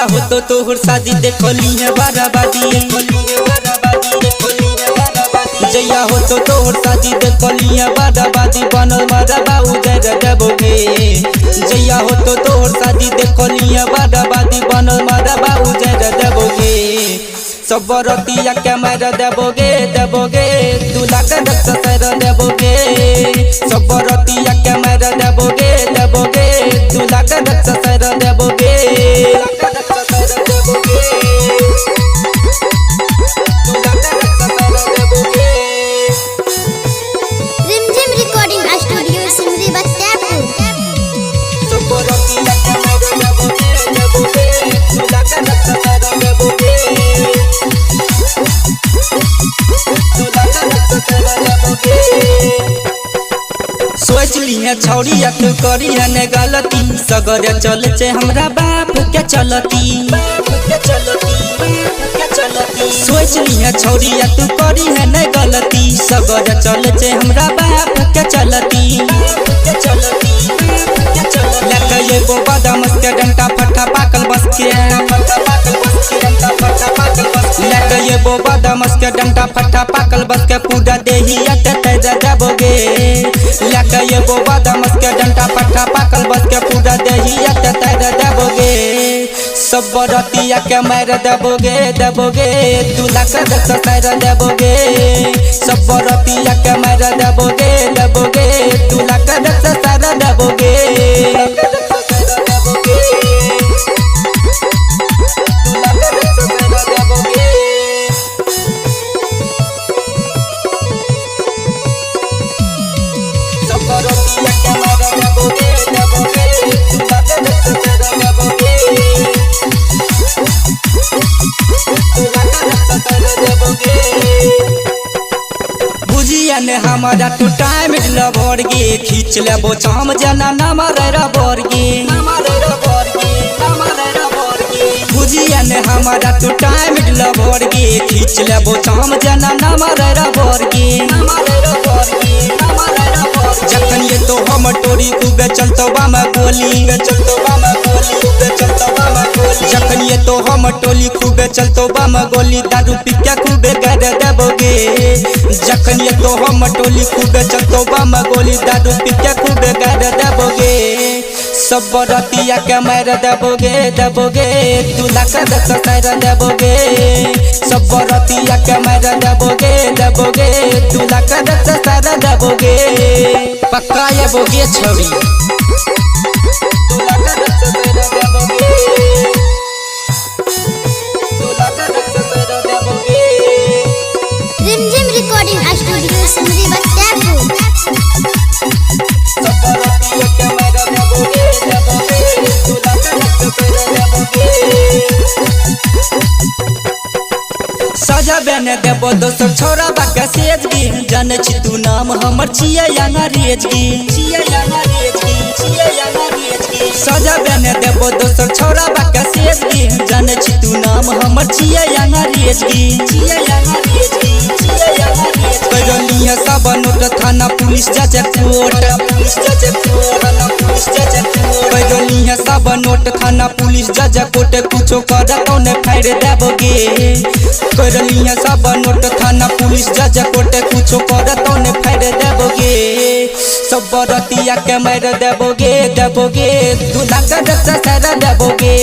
हो तो तोहर शादी देखली है बराबादी। जैया हो तो तोहर शादी देखली है बराबादी, बनल मरबा उजर देबोगे। जैया हो तो तोहर शादी देखली है बराबादी, बनल मरबा उजर देबोगे। सब रतिया के मार देबोगे देबोगे, दूल्हा के रक्त सर देबोगे। सब रतिया के मार देबोगे देबोगे, दूल्हा के रक्त सर देबोगे। रिमझिम रिकॉर्डिंग स्टूडियो सिमरी बख्तियारपुर। सब रतिया के मार देबोगे देबोगे, दूल्हा के रक्त सर देबोगे। सोच लिहे छौड़िया तू करिहे ने गलती, सगर चल छे हमरा बाप के चलती। सोच लिहे छौड़िया तू करिहे ने गलती, सगर चल छे हमरा बाप के चलती। लेके एगो बादाम के डंटा फटा पाकल बस के, लेके एगो बादाम के डंटा फटा पाकल बस के, पूरा देहिया के तेज देबोगे। लेके एगो बादाम के डंटा फटा पाकल बस के, पूरा देहिया के तेज देबोगे। सब रतिया के मार देबोगे देबोगे, दूल्हा के रक्त सर देबोगे। सब रतिया के मार देबोगे देबोगे, दूल्हा के रक्त सर देबोगे। बुझिया ने हमारा तू टाइम लवर गे, खींच लेबो चाम जना नमर रबर गे। बुझिया ने हमारा तू टाइम लवर गे, खींच लेबो चाम जना नमर रबर गे। जखन ये तो हम टोरी खूबे चलतो बाम गोली, जखन ये तो हम टोली खूबे चलतो बाम गोली, दारू पी के खूबे कर देबोगे। जखन ये तो हम टोली खूबे चलतो बाम गोली, दारू पी के खूबे कर देबोगे। सब रतिया के मार देबोगे देबोगे, दूल्हा के रक्त सर देबोगे। सब रतिया के मार देबोगे देबोगे, दूल्हा के रक्त सर देबोगे। पक्का ये बोगे छवि। रिमझिम रिकॉर्डिंग स्टूडियो सिमरी बख्तियारपुर। सजा बने देबो दोसर छोरा बाका सेज गे, जाने छी तू नाम हमर छियै अंग्रेज गे। सजा बने देबो दोसर छोरा बाका सेज गे, जाने छी तू नाम हमर छियै अंग्रेज गे। करलिहे सब नोट थाना पुलिस जज कोर्ट, करलिहे सब नोट थाना पुलिस जज कोर्ट, कुछो कर तो ने फाड़ देबोगे। करलिहे सब नोट थाना पुलिस जज कोर्ट, कुछो कर तो ने फाड़ देबोगे। सब रतिया के मार देबोगे देबोगे, दूल्हा के रक्त सर देबोगे।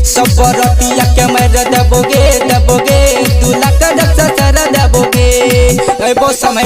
सब रतिया के मार देबोगे देबोगे, दूल्हा के रक्त सर देबोगे। अबो समय।